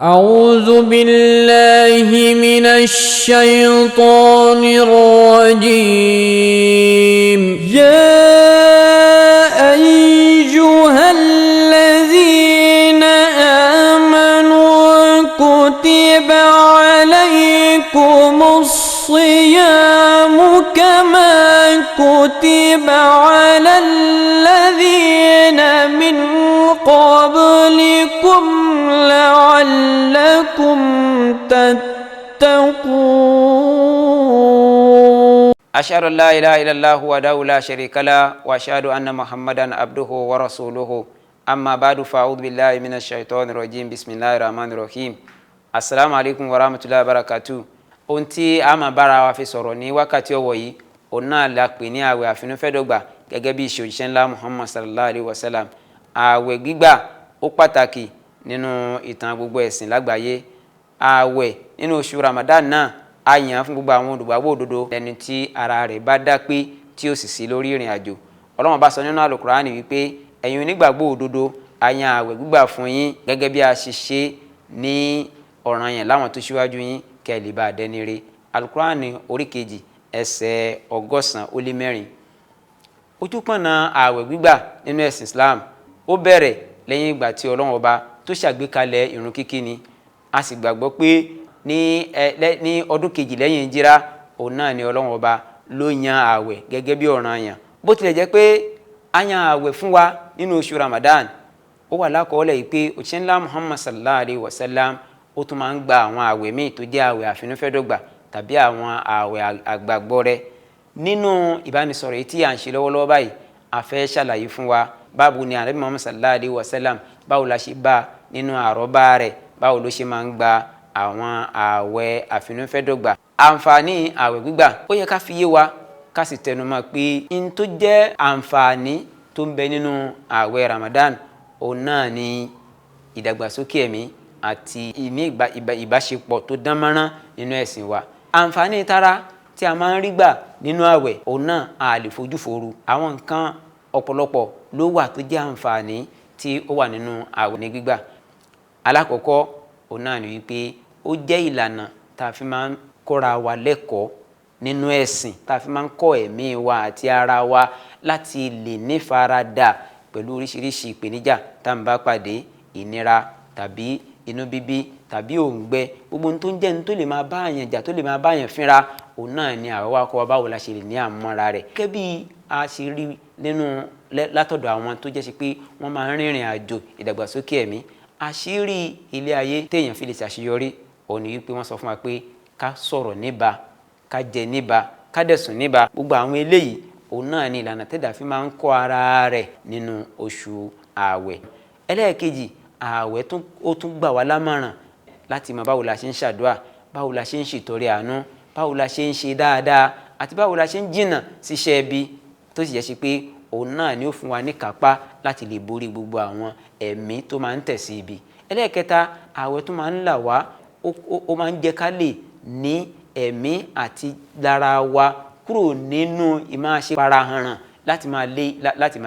أعوذ بالله من الشيطان الرجيم. يا أيها الذين آمنوا كتب عليكم الصيام كما كتب على الذين من قبلكم لعلكم تتقون. أشهد أن لا إله إلا الله وحده لا شريك له وأشهد أن محمدا عبده ورسوله. أما بعد، فأعوذ بالله من الشيطان الرجيم. بسم الله الرحمن الرحيم. السلام عليكم ورحمة الله وبركاته. Ohun tí a máa bára wa fi sọ̀rọ̀ ní wákàtí ọ̀wọ̀ yìí, òun náà la pè ní àwẹ̀ àfinúfẹ́dọ̀gbà, gẹ́gẹ́ bí ìṣe òjíṣẹ́ ńlá Muhammad sallallahu alayhi wa sallam. Àwẹ̀ gbígbà ó pàtàkì nínú ìtàn gbogbo ẹ̀sìn lágbàáyé. Àwẹ̀ nínú oṣù Ramadan náà, a yàn án fún gbogbo àwọn olùgbàgbọ́ òdodo, ẹni tí ara rẹ̀ bá dá pé, tí ó sì sí lórí ìrìn àjò. Ọlọ́run bá sọ nínú Àlùkùránì wípé, ẹ̀yin onígbàgbọ́ òdodo, a yan àwẹ̀ gbígbà fún yín gẹ́gẹ́ bí a ṣe ṣe ní ọ̀ranyàn láwọn tó ṣíwájú yín, kẹ́ ẹ lè bá a dẹni re. Àlùkùránì orí 2, ẹsẹ̀ 184. Ojúpọ̀nà ààwẹ̀ gbígbà nínú ẹ̀sìn Islam, ó bẹ̀rẹ̀ lẹ́yìn ìgbà tí Ọlọ́run Ọba tó ṣàgbékalẹ̀ ìrun kíkí ni. A sì gbàgbọ́ pé ní ọdún 2 lẹ́yìn ìjírá, òun náà ni Ọlọ́run Ọba ló yan ààwẹ̀ gẹ́gẹ́ bí ọ̀ranyàn. Bó tilẹ̀ jẹ́ pé a yan ààwẹ̀ fún wa nínú oṣù Ramadan, ó wà lákọọ́lẹ̀ yìí pé òjíṣẹ́ ńlá Muhammad sallallahu alayhi wa sallam, ó tún máa ń gba àwọn ààwẹ̀ míì tó jẹ́ ààwẹ̀ àfinúfẹ́dọ̀gbà tàbí àwọn ààwẹ̀ àgbàgbọ́ rẹ̀. Nínú ìbánisọ̀rọ̀ yìí tí à ń ṣe lọ́wọ́lọ́wọ́ báyìí, a fẹ́ ṣàlàyé fún wa báwo ni Ànábì Muhammad sallallahu alayhi wa sallam, báwo la ṣe bá nínú àrọ́bá rẹ̀, báwo ló ṣe máa ń gba àwọn ààwẹ̀ àfinúfẹ́dọ̀gbà. Àǹfààní ààwẹ̀ gbígbà, ó yẹ ká fi yé wa, ká sì tẹnumọ́ pé n tó jẹ́ àǹfààní tó ń bẹ nínú ààwẹ̀ Ramadan, òun náà ni ìdàgbàsókè ẹ̀mí àti ìní ìbáṣepọ̀ tó dán mọ́rán nínú ẹ̀sìn wa. Àǹfààní tara tí a máa ń rí gbà nínú ààwẹ̀, òun náà a lè fojú fòru. Àwọn nǹkan ọ̀pọ̀lọpọ̀ ló wà tó jẹ́ àǹfààní tí ó wà nínú ààwẹ̀ ní gbígbà. Alákọ̀ọ́kọ́, òun náà ni wípé ó jẹ́ ìlànà tá a fi máa ń kọ́ra wa lẹ́kọ̀ọ́ nínú ẹ̀sìn, tá a fi máa ń kọ́ ẹ̀mí wa àti ara wa láti lè nífaradà pẹ̀lú oríṣiríṣi ìpèníjà tá à ń bá pàdé, ìnira tàbí inú bíbí tàbí òǹgbẹ, gbogbo ohun tó ń jẹ́ ohun tó lè máa bá àyàn jà, tó lè máa bá àyàn fínra, òun náà ni àwa wá kọ́ wa báwo la ṣe lè ní àmọ́ra rẹ̀. Gẹ́gẹ́ bí a ṣe rí nínú látọ̀dọ̀ àwọn tó jẹ́ sí pé wọ́n máa ń rìnrìn àjò ìdàgbàsókè ẹ̀mí, àṣírí ilé ayé téèyàn fi lè ṣàṣeyọrí, òun ni wípé wọ́n sọ fún wa pé ká sọ̀rọ̀ níba, ká jẹ níba, ká dẹ̀ sùn níba. Gbogbo àwọn eléyìí, òun náà ni ìlànà tẹ́dà fi máa ń kọ́ ara rẹ̀ nínú oṣù ààwẹ̀. Ẹlẹ́ẹ̀kejì, ààwẹ̀ ó tún gbà wá lámọ̀ràn láti mọ báwo la ṣe ń ṣàdúà, báwo la ṣe ń ṣètọrẹ àánú, báwo la ṣe ń ṣe dáadáa, àti báwo la ṣe ń jìnnà síṣẹ́ ibi, tó sì jẹ́ sí pé òun náà ni ó fún wa ní kápá láti lè borí gbogbo àwọn ẹ̀mí tó máa ń tẹ̀ sí ibi. Ẹlẹ́ẹ̀kẹta, ààwẹ̀ tó máa ń là wá, ó máa ń jẹ́ ká lè ní ẹ̀mí àti lára wa kúrò nínú ìmáṣe parahanràn láti máa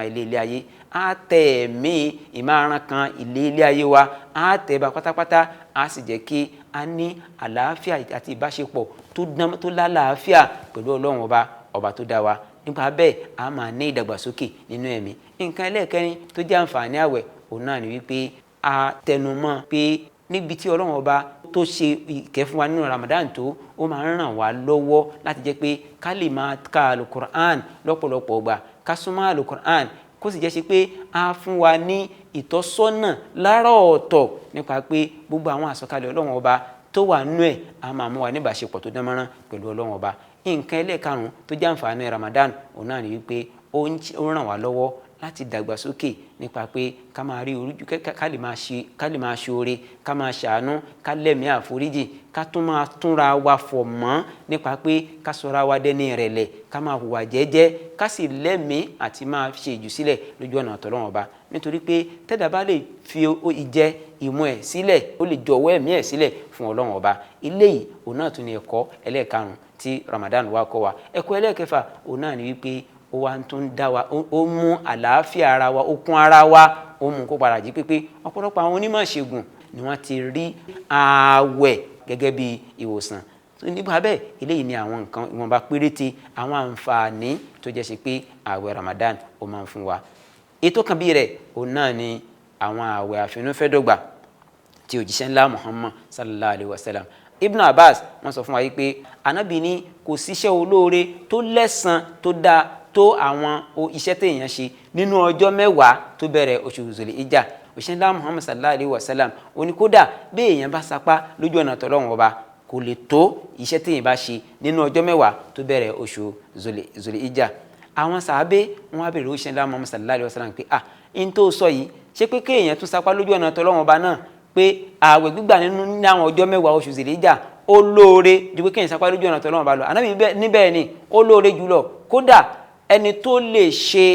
lé ilé ayé. Á tẹ ẹ̀mí ìmáran kan ilé ilé ayé wa, á tẹ̀ bá pátápátá, á sì jẹ́ kí a ní àlàáfíà àti ìbáṣepọ̀ tó dán, tó lálàáfíà pẹ̀lú Ọlọ́run Ọba, ọba tó dá wa. Nípa bẹ́ẹ̀, a máa ní ìdàgbàsókè nínú ẹ̀mí. Nǹkan ẹlẹ́ẹ̀kẹrin tó jẹ́ àǹfààní àwẹ̀, òun náà ni wípé a tẹnumọ́ pé níbi tí Ọlọ́run Ọba tó ṣe ìkẹ́ fún wa nínú Ramadan tó, ó máa ń ràn wá lọ́wọ́ láti jẹ́ pé ká lè máa ka Alukur'an lọ́pọ̀lọpọ̀ ọgbà, ká súnmọ́ Alukur'an, kó sì jẹ́ sí pé a fún wa ní ìtọ́sọ́nà lára ọ̀tọ̀ nípa pé gbogbo àwọn àsọkalẹ̀ Ọlọ́run Ọba tó wà nínú ẹ̀, a máa mú wa níbàṣepọ̀ tó dán mọ́rán pẹ̀lú Ọlọ́run Ọba. Nǹkan ẹlẹ́ẹ̀karùn-ún tó jẹ́ àǹfààní Ramadan, òun náà ni wípé ó ràn wá lọ́wọ́ láti dàgbàsókè nípa pé ká máa rí orújú, ká lè máa ṣe oore, ká máa ṣàánú, ká lẹ́mìí àforíjì, ká tún máa túnra wa fọ̀ mọ́ nípa pé ká sọra wa dẹni ìrẹ̀lẹ̀, ká máa hùwà jẹ́jẹ́, ká sì lẹ́mìí àti máa ṣe ìjùsílẹ̀ lójú ọ̀nà àtọ̀lọ́wọ̀n Ọba. Nítorí pé tẹ́dà bá lè fi ìjẹ ìmú ẹ̀ sílẹ̀, ó lè jọ̀wọ́ ẹ̀mí ẹ̀ sílẹ̀ fún Ọlọ́run Ọba. Eléyìí, òun náà tún ní ẹ̀kọ́ ẹlẹ́ẹ̀karùn-ún tí Ramadan wa kọ́ wa. Ẹ̀kọ́ ẹlẹ́ẹ̀kẹfà, òun náà ni wípé ó wá tún dá wa, ó mú àlàáfíà ara wa, ó kún ara wa, ó mú kó padà jí pépé. Ọ̀pọ̀lọpọ̀ àwọn onímọ̀ ṣègùn ni wọ́n ti rí ààwẹ̀ gẹ́gẹ́ bí ìwòsàn. Nípa bẹ́ẹ̀, eléyìí ni àwọn nǹkan ìwọ̀nba péréte àwọn àǹfààní tó jẹ́ ṣe pé ààwẹ̀ Ramadan ó máa ń fún wa. Ètò kan bí rẹ̀ òun náà ni àwọn ààwẹ̀ àfinúfẹ́dọ̀gbà tí òjíṣẹ́ ńlá Muhammad sallallahu alayhi wa sallam. Ibn Abbas wọ́n sọ fún wa yìí pé Ànábì ní kò síṣẹ́ olóore tó lẹ́san tó dáa tó àwọn iṣẹ́ téèyàn ṣe nínú ọjọ́ 10 tó bẹ̀rẹ̀ oṣù Zul-Hijjah. Òjíṣẹ́ ńlá Muhammad sallallahu alayhi wa sallam ó ní kódà bí èèyàn bá sapá lójú ọ̀nà tọ́lọ́run ọba kò lè tó iṣẹ́ téèyàn bá ṣe nínú ọjọ́ 10 tó bẹ̀rẹ̀ oṣù Zul-Hijjah. Àwọn sàábé wọn á bèrè òjíṣẹ́ ńlá Muhammad sallallahu alayhi wa sallam pé ah n tó sọ yìí ṣé pé kéèyàn tún sapá lójú ọ̀nà tọ́lọ́run ọba náà pé ààwẹ̀ gbígbà nínú ní àwọn ọjọ́ 10 oṣù Zul-Hijjah ó lóore ju pé kéèyàn sapá lójú ọ̀nà tọ́lọ́run ọba lọ? Ànábì níbẹ̀ ni ó lóore jùlọ, kódà ẹni tó lè ṣe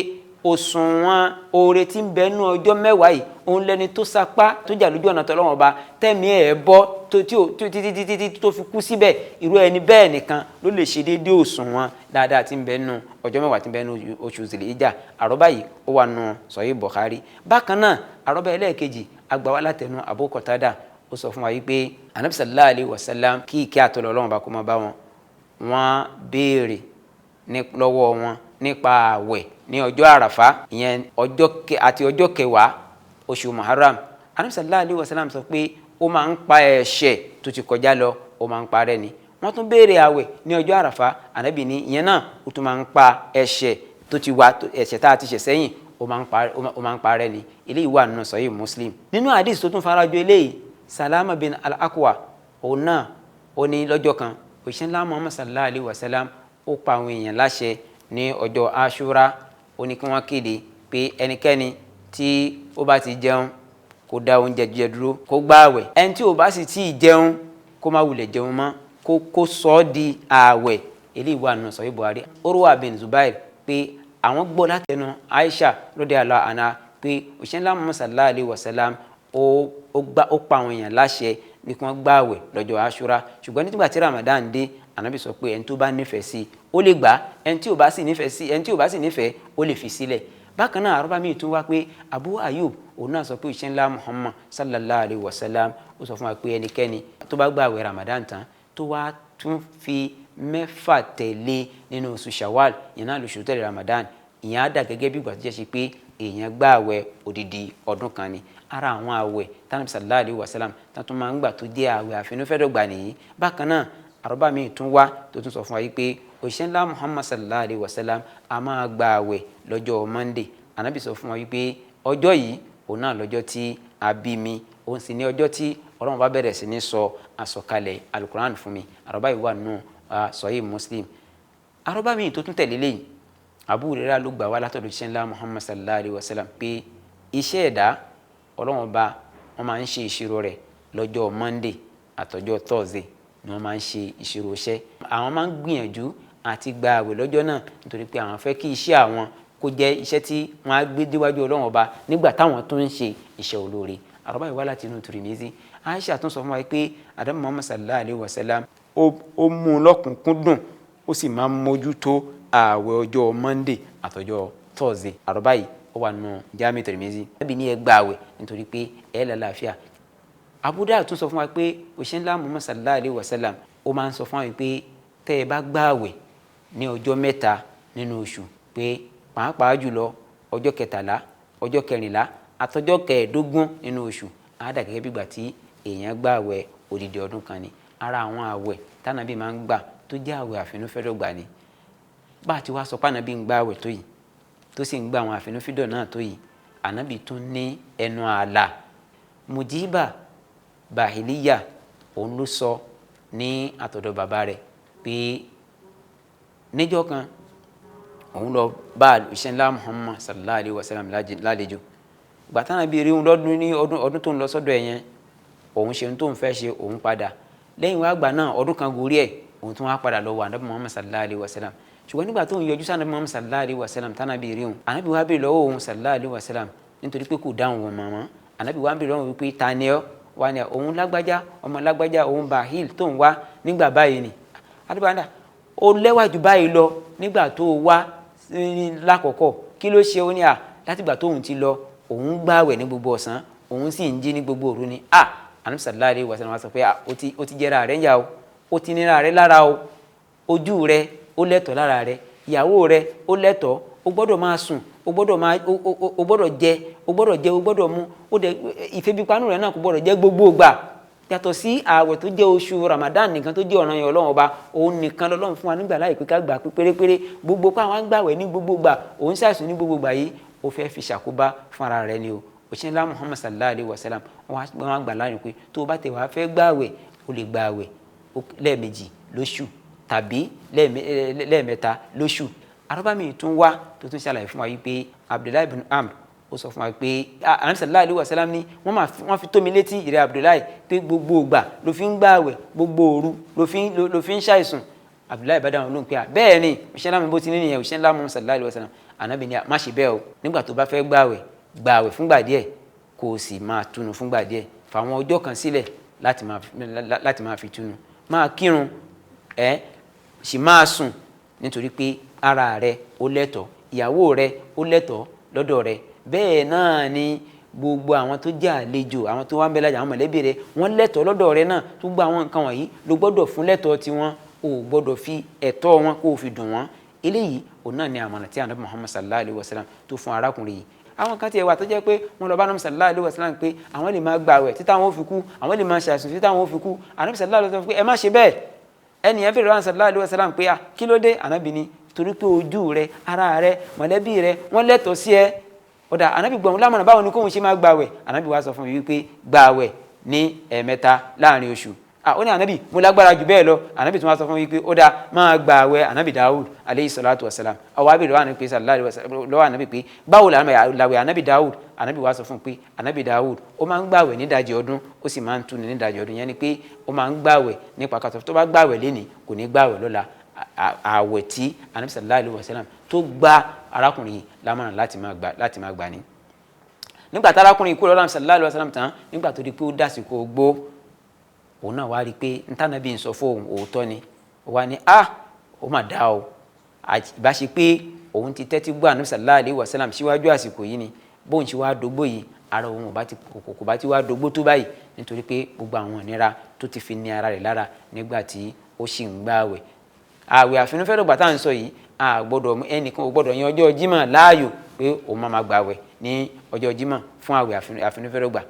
òṣùwọ̀n oore tí ń bẹ nínú ọjọ́ 10 yìí òun lẹni tó sapá tó jà lójú ọ̀nà tọ́lọ́run ọba tẹ̀mí ẹ̀ bọ́ títí tó fi kú síbẹ̀, irú ẹni bẹ́ẹ̀ nìkan ló lè ṣe déédéé òṣùwọ̀n dáadáa tí ń bẹ nínú ọjọ́ 10 tí ń bẹ nínú oṣù Zul-Hijjah. Àrọ́bá yìí ó wà nù Sahih Bukhari. Bákan náà àrọ́bá ẹlẹ́ẹ̀kejì agbà wá látẹnu Abu Qatada, ó sọ fún wa yìí pé Ànábì sallallahu alayhi wa sallam kí ìkẹ́ àtọ̀lọ́ Ọlọ́run bá kó máa bá wọn, wọ́n béèrè lọ́wọ́ wọn nípa ààwẹ̀ ní ọjọ́ Àràfá, ìyẹn ọjọ́ àti ọjọ́ 10 oṣù Muharram. Ànábì sallallahu alayhi wa sallam sọ pé ó máa ń pa ẹ̀ṣẹ̀ tó ti kọjá lọ, ó máa ń parẹ́ ni. Wọ́n tún béèrè ààwẹ̀ ní ọjọ́ Àràfá, Ànábì ní ìyẹn náà ó tún máa ń pa ẹ̀ṣẹ̀ tó ti wà, ẹ̀ṣẹ̀ tá a ti ṣẹ̀ sẹ́yìn, ó máa ń parẹ́ ni. Eléyìí wà nínú Sahih Muslim. Nínú hadith tó tún farajọ eléyìí, Salama bin al-Akwa òun náà ó ní lọ́jọ́ kan òjíṣẹ́ ńlá Muhammad sallallahu alayhi wa sallam ó pa àwọn èèyàn láṣẹ ní ọjọ́ Ashura, ó ní kí wọ́n kéde pé ẹnikẹ́ni tí ó bá ti jẹun kó dá oúnjẹ jíjẹ dúró, kó gbààwẹ̀, ẹni tí ò bá sì tíì jẹun kó má wulẹ̀ jẹun mọ́, kó sọ ọ́ di ààwẹ̀. Eléyìí wà nínú Sahih Bukhari. Urwa bin Zubair pé àwọn gbọ́ látẹnu Aisha radiyallahu anha pé òjíṣẹ́ ńlá Muhammad sallallahu alayhi wa sallam ó pa àwọn èèyàn láṣẹ ní kí wọ́n gbààwẹ̀ lọ́jọ́ Ashura. Ṣùgbọ́n nígbà tí Ramadan dé, Ànábì sọ pé ẹni tó bá nífẹ̀ẹ́ sí ó lè gbà, ẹni tí ò bá sì nífẹ̀ẹ́ sí, ẹni tí ò bá sì nífẹ̀ẹ́ ó lè fi sílẹ̀. Bákan náà àrọ́bá míì tún wá pé Abu Ayyub òun náà sọ pé òjíṣẹ́ ńlá Muhammad sallallahu alayhi wa sallam ó sọ fún wa pé ẹnikẹ́ni tó bá gbààwẹ̀ Ramadan tán tó wá tún fi 6 tẹ̀lé nínú oṣù Shawwal, ìyẹn náà lóṣù tẹ̀lé Ramadan, ìyẹn á dà gẹ́gẹ́ bí ìgbà tó jẹ́ ṣe pé èèyàn gbààwẹ̀ odidi ọdún kan ni. Ara àwọn àwẹ̀ tánàbí sallallahu alayhi wa sallam tán tún máa ń gbà tó jẹ́ àwẹ̀ àfinúfẹ́dọ̀gbà nìyí. Bákan náà àrọ́bá míì tún wá tó tún sọ fún wa yìí pé òjíṣẹ́ ńlá Muhammad sallallahu alayhi wa sallam a máa gba àwẹ̀ lọ́jọ́ Monday. Ànábì sọ fún wa yìí pé ọjọ́ yìí òun náà lọ́jọ́ tí a bí mi, òun sì ní ọjọ́ tí Ọlọ́run bá bẹ̀rẹ̀ sí ní sọ àsọkalẹ̀ alukuran fún mi. Àrọ́bá yìí wà nù Sahih Muslim. Àrọ́bá míì tó tún tẹ̀lé léyìí, Abu Hurairah ló gbà wá látọ̀dọ̀ òjíṣẹ́ ńlá Muhammad sallallahu alayhi wa sallam pé iṣẹ́ ẹ̀dá Ọlọ́run bá wọ́n máa ń ṣe ìṣirò rẹ̀ lọ́jọ́ Monday àtọjọ́ Thursday ni wọ́n máa ń ṣe ìṣirò iṣẹ́. Àwọn máa ń gbìyànjú àti gba àwẹ̀ lọ́jọ́ náà nítorí pé àwọn fẹ́ kí iṣẹ́ àwọn kó jẹ́ iṣẹ́ tí wọ́n á gbé déwájú Ọlọ́run ọba nígbà táwọn tó ń ṣe iṣẹ́ olóore. Àrọ́bá yìí wá láti inú Tirmidhi. Aisha tún sọ fún wa pé Ànábì Muhammad sallallahu alayhi wa sallam ó mú un lọ́kùnkúndùn, ó sì máa ń mójútó ààwẹ̀ ọjọ́ Monday àtọjọ́ Thursday. Àrọ́bá yìí ó wà nù Jami Tirmidhi. Ànábì ní ẹ gba àwẹ̀ nítorí pé ẹ lálàáfíà. Abu Dawud tún sọ fún wa pé òjíṣẹ́ ńlá Muhammad sallallahu alayhi wa sallam ó máa ń sọ fún wa pé tẹ́ ẹ bá gba àwẹ̀ ní ọjọ́ 3 nínú oṣù, pé pàápàá jùlọ ọjọ́ 13, ọjọ́ 14 àtọjọ́ 15 nínú oṣù, á dà gẹ́gẹ́ bí ìgbà tí èèyàn gba àwẹ̀ odidi ọdún kan ni. Ara àwọn àwẹ̀ tánàbí máa ń gbà tó jẹ́ àwẹ̀ àfinúfẹ́dọ̀gbà ni. Bá a ti wá sọ pé Ànábì ń gba àwẹ̀ tó yìí, tó sì ń gba àwọn àfinúfídọ̀ náà tó yìí, Ànábì tún ní ẹnu ààlà. Mujiba Bahiliya òun ló sọ ní àtọ̀dọ̀ bàbá rẹ̀ pé níjọ́ kan òun lọ bá òjíṣẹ́ ńlá Muhammad sallallahu alayhi wa sallam lálejò. Ìgbà tánàbí rí òun lọ́dún ní ọdún tó ń lọ sọ́dọ̀ ẹ̀ yẹn, òun ṣe ohun tó ń fẹ́ ṣe, òun padà. Lẹ́yìn wá gbà náà ọdún kan gorí ẹ̀, òun tún wá padà lọ wà Ànábì Muhammad sallallahu alayhi wa sallam. Ṣùgbọ́n nígbà tó ń yọjú sí Ànábì Muhammad sallallahu alayhi wa sallam tánàbí rí òun, Ànábì wá béèrè lọ́wọ́ òun sallallahu alayhi wa sallam nítorí pé kò dáhùn wọn mọ́. Ànábì wá béèrè lọ́wọ́ wípé ta ni ọ́? Wá ní òun lágbájá, ọmọ lágbájá, òun Bahil tó ń wá nígbà báyìí ni. Ànábì wá ní ó lẹ́wà jù báyìí lọ nígbà tó wá lákọ̀ọ́kọ́, kí ló ṣe? Ó ní à látìgbà tóun ti lọ, òun gbààwẹ̀ ní gbogbo ọ̀sán, òun sì ń jí ní gbogbo òru ni. À Ànábì sallallahu alaihi wasallam sọ pé ó ti jẹ́ra rẹ̀ ń yà o, ó ti nira rẹ̀ lára o, ojú rẹ̀ ó lẹ́tọ̀ọ́ lára rẹ̀, ìyàwó rẹ̀ ó lẹ́tọ̀ọ́, ó gbọ́dọ̀ máa sùn, ó gbọ́dọ̀ máa ó gbọ́dọ̀ jẹ, ó gbọ́dọ̀ jẹ, ó gbọ́dọ̀ mu, ó dẹ̀ ìfẹ́bípanú rẹ̀ náà kò gbọ́dọ̀ jẹ́ gbogbo ìgbà. Yàtọ̀ sí ààwẹ̀ tó jẹ́ oṣù Ramadan nìkan tó jẹ́ ọ̀ranyàn Ọlọ́run Ọba, òun nìkan lọ́lọ́run fún wa nígbà láì pé ká gbà pé pérépéré. Gbogbo pé àwọn gbàwẹ̀ ní gbogbo gbà, òun ṣàìsùn ní gbogbo gbà yìí, ó fẹ́ fi ṣàkóbá fún ara rẹ̀ ni o. Òṣìṣẹ́ ńlá Muhammad sallallahu alayhi wa sallam wọ́n gbà láàyè pé tó o bá tẹ̀ wá fẹ́ gbàwẹ̀, o lè gbàwẹ̀ lẹ́ẹ̀mejì lóṣù tàbí lẹ́ẹ̀mẹ́ta lóṣù. Àrọ́bá mi tún wá tó tún ṣàlàyé fún wa yìí pé Abdullahi bin Amr ó sọ fún wa pé Ànábì sallallahu alaihi wasallam ní wọ́n fi tó mi létí ìrẹ́ Abdullahi pé gbogbo ìgbà ló fi ń gbààwẹ̀, gbogbo òru ló fi ń ṣàìsùn. Abdullahi bá dáhùn lóhùn pé bẹ́ẹ̀ ni òṣìṣẹ́ ńlá mi bó ti ní nìyẹn, òṣìṣẹ́ ńlá Muhammad sallallahu alaihi wasallam. Ànábì ní má ṣe bẹ́ẹ̀ o, nígbà tó bá fẹ́ gbààwẹ̀, gbààwẹ̀ fúngbà díẹ̀ kó o sì máa túnu fúngbà díẹ̀, fàwọn ọjọ́ kan sílẹ̀ láti máa fi túnu, máa kírun ẹ sì máa sùn, nítorí pé ara rẹ ó lẹ́tọ̀ọ́, ìyàwó rẹ ó lẹ́tọ̀ọ́ lọ́dọ̀ rẹ. Bẹ́ẹ̀ náà ni gbogbo àwọn tó jẹ́ àlejò, àwọn tó wá ń bẹ lájà, àwọn mọ̀lẹ́bí rẹ, wọ́n lẹ́tọ̀ọ́ lọ́dọ̀ rẹ náà. Tó gba àwọn nǹkan wọ̀nyí ló gbọ́dọ̀ fún lẹ́tọ̀ọ́ tiwọn, o gbọ́dọ̀ fi ẹ̀tọ́ wọn kó o fi dùn wọ́n. Eléyìí òun náà ni àmọ̀nà tí Ànábì Muhammad sallallahu alayhi wa sallam tó fún arákùnrin yìí. Àwọn kan tiẹ̀ wà tó jẹ́ pé wọ́n lọ bá Ànábì sallallahu alayhi wa sallam pé àwọn lè máa gbààwẹ̀ títí àwọn ò fi kú, àwọn lè máa ṣàìsùn títí àwọn ò fi kú. Ànábì sallallahu alayhi wa sallam pé ẹ má ṣe bẹ́ẹ̀. Ẹnìyẹn fèrè lọ́wọ́ sallallahu alayhi wa sallam pé kí ló dé? Ànábì ní torí pé ojú rẹ, ara rẹ, mọ̀lẹ́bí rẹ, wọ́n lẹ́tọ̀ọ́ sí ẹ. Ọ̀dà Ànábì gbọ̀n lámọ̀nà báwo ni kóun ṣe máa gbààwẹ̀. Ànábì wá sọ fún mi wípé gbààwẹ̀ ní ẹ̀ẹ̀mẹ́ta láàrin oṣù. Ó ní Ànábì mo lágbára jù bẹ́ẹ̀ lọ. Ànábì tún wá sọ fún mi wípé ó dá máa gbààwẹ̀ Ànábì Dawud aleyhi salatu wa salam. Àwọn abèrè lọ́wọ́ Ànábì pé sallallahu alayhi wa sallam lọ́wọ́ Ànábì pé báwo làwẹ̀ Ànábì Dawud? Ànábì wá sọ fún pé Ànábì Dawud ó máa ń gbààwẹ̀ nídajì ọdún, ó sì máa ń túnu nídajì ọdún. Yẹn ni pé ó máa ń gbààwẹ̀ nípa kàtọ́ tó bá gbààwẹ̀ lénìí kò ní gbààwẹ̀ lọ́la. Ààwẹ̀ tí Ànábì sallallahu alayhi wa sallam tó gba arákùnrin yìí lámọ̀ràn láti máa gbà ní. Nígbà tí arákùnrin kúrò lọ́dọ̀ sallallahu alayhi wa sallam tán, nígbà tó di pé ó dásìkò ogbó, òun náà wá rí i pé ntànàbí ń sọ fóun òótọ́ ni. Ó wá ní ó mà dá o, ìbá ṣe pé òun ti tẹ́tí gbọ́ Ànábì sallallahu alayhi wa sallam síwájú àsìkò yìí ni, bóun ṣe wá dógbó yìí ara òun kò bá ti wá dógbó tó báyìí, nítorí pé gbogbo àwọn ìnira tó ti fi ní ara rẹ̀ lára nígbà tí ó sì ń gbààwẹ̀. Ààwẹ̀ àfinúfẹ́dọ̀gbà tá à ń sọ yìí, a gbọ́dọ̀ ẹnìkan ò gbọ́dọ̀ yan ọjọ́ Jímọ̀ láàyò pé òun máa gbààwẹ̀ ní ọjọ́ Jímọ̀ fún ààwẹ̀ àfinúfẹ́dọ̀gbà.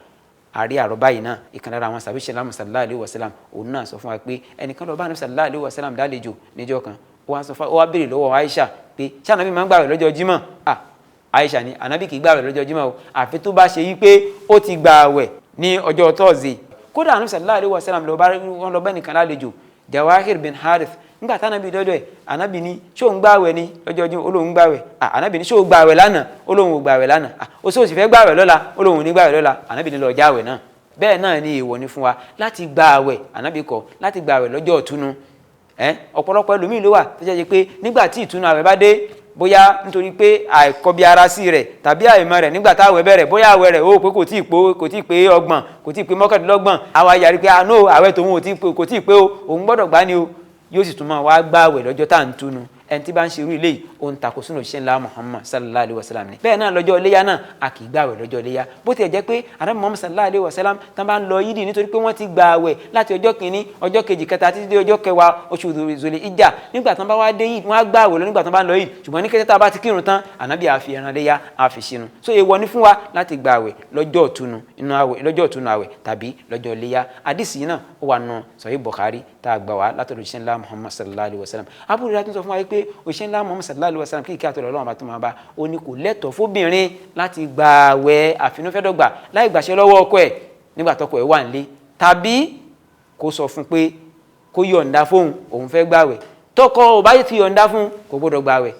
Àrí àrọ́bá yìí náà, ìkan lára àwọn sàbí ṣẹlá sallallahu alaihi wasallam òun náà sọ fún wa pé ẹnìkan lọ bá Ànábì sallallahu alaihi wasallam dálejò níjọ́ kan, ó wá sọ fún ó wá béèrè lọ́wọ́ Aisha pé ṣé Ànábì máa ń gbààwẹ̀ lọ́jọ́ Jímọ̀? Aisha ní Ànábì kì í gbààwẹ̀ lọ́jọ́ Jímọ̀ o, àfi tó bá ṣe yí pé ó ti gbààwẹ̀ ní ọjọ́ Thursday. Kódà Ànábì sallallahu alaihi wasallam wọ́n lọ bá ẹnìkan lálejò, Jawahir bin Harith. Nígbà tí Ànábì dọ́dọ̀ ẹ̀, Ànábì ní ṣé òun gbààwẹ̀ ní lọ́jọ́ Jímọ̀? Ó lóun gbààwẹ̀. Ànábì ní ṣé òun gbààwẹ̀ lánàá? Ó lóun ò gbààwẹ̀ lánàá. Ó sì fẹ́ gbààwẹ̀ lọ́la? Ó lóun ò ní gbààwẹ̀ lọ́la. Ànábì ní lọ jáwẹ̀ náà. Bẹ́ẹ̀ náà ni èèwọ̀ ni fún wa láti gbààwẹ̀, Ànábì kọ̀ láti gbààwẹ̀ lọ́jọ́ ìtúnu. Ọ̀pọ̀lọpọ̀ ẹlòmíì ló wà tó jẹ́ pé nígbà tí ìtúnu àwẹ̀ bá dé, bóyá nítorí pé àìkọbi ara sí rẹ̀ tàbí àìmọ̀ rẹ̀ nígbà táwẹ̀ bẹ̀rẹ̀, bóyá àwẹ̀ rẹ̀ ó pé kò tíì pé 30, kò tíì pé 29, àwa yarí pé àánú àwẹ̀ tòun kò tíì pé o, òun gbọ́dọ̀ gbá ni o, yóò sì tún máa wá gbààwẹ̀ lọ́jọ́ tá à ń túnu. Ẹni tí bá ń ṣe irú ilé yìí, ó ń takò sínú òṣìṣẹ́ ńlá Muhammad sallallahu alayhi wa sallam ni. Bẹ́ẹ̀ náà lọ́jọ́ iléyá náà, a kì í gbààwẹ̀ lọ́jọ́ iléyá. Bó tiẹ̀ jẹ́ pé Ànábì Muhammad sallallahu alayhi wa sallam tán bá ń lọ yídì, nítorí pé wọ́n ti gbààwẹ̀ láti ọjọ́ kìíní, ọjọ́ kejì, kẹta títí dé ọjọ́ kẹwàá oṣù Zul Hijjah. Nígbà tán bá wá dé yídì, wọ́n á gbààwẹ̀ lọ nígbà tán bá ń lọ yídì. Ṣùgbọ́n ní kété tá a bá ti kírun tán, Ànábì á fi ẹran iléyá, á fi sínú. So èèwọ̀ ni fún wa láti gbààwẹ̀ lọ́jọ́ ìtúnu inú àwẹ̀, lọ́jọ́ ìtúnu àwẹ̀ tàbí lọ́jọ́ iléyá. Àdìsí yìí náà ó wà nù Sahih Bukhari tá a gbà wá látọ̀dọ̀ òṣìṣẹ́ ńlá Muhammad sallallahu alayhi wa sallam. Abu Hurairah tún sọ fún wa pé òṣìṣẹ́ ńlá Muhammad sallallahu alayhi wa sallam kí ìkẹ́ àtọ̀rọ̀ Ọlọ́run bá tó máa bá, ó ní kò lẹ́tọ̀ọ́ fóbìnrin láti gbààwẹ̀ àfinúfẹ́dọ̀gbà láì gbàṣẹ lọ́wọ́ ọkọ ẹ̀ nígbà tọkọ ẹ̀ wà nílé, tàbí kó sọ fún pé kó yọ̀ǹda fóun òun fẹ́ gbààwẹ̀. Tọkọ ò bá ti yọ̀ǹda fún, kò gbọ́dọ̀ gbààwẹ̀.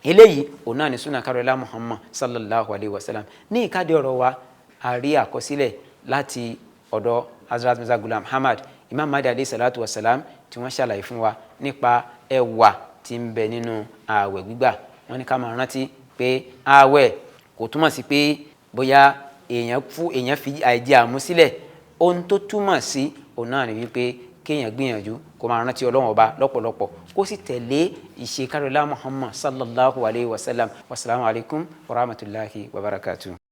Eléyìí òun náà ní súnà kárọ̀lá Muhammad sallallahu alayhi wa sallam. Ní ìkádìí ọ̀rọ̀ wa, a rí àkọsílẹ̀ láti ọ̀dọ̀ Hazrat Mirza Ghulam Ahmad, Imam Mahdi alayhi salatu wa salam, tí wọ́n ṣàlàyé fún wa nípa ẹwà tí ń bẹ nínú ààwẹ̀ gbígbà. Wọ́n ní ká máa rántí pé ààwẹ̀ kò túmọ̀ sí pé bóyá èèyàn fi àìjẹ àmú sílẹ̀. Ohun tó túmọ̀ sí òun náà ni wípé kéèyàn gbìyànjú kó máa rántí Ọlọ́run Ọba lọ́pọ̀lọpọ̀, kó sì tẹ̀lé ìṣe kárọ̀lá Muhammad sallallahu alayhi wa sallam. Wasalaamu alaykum wa rahmatulahi wa barakatuh.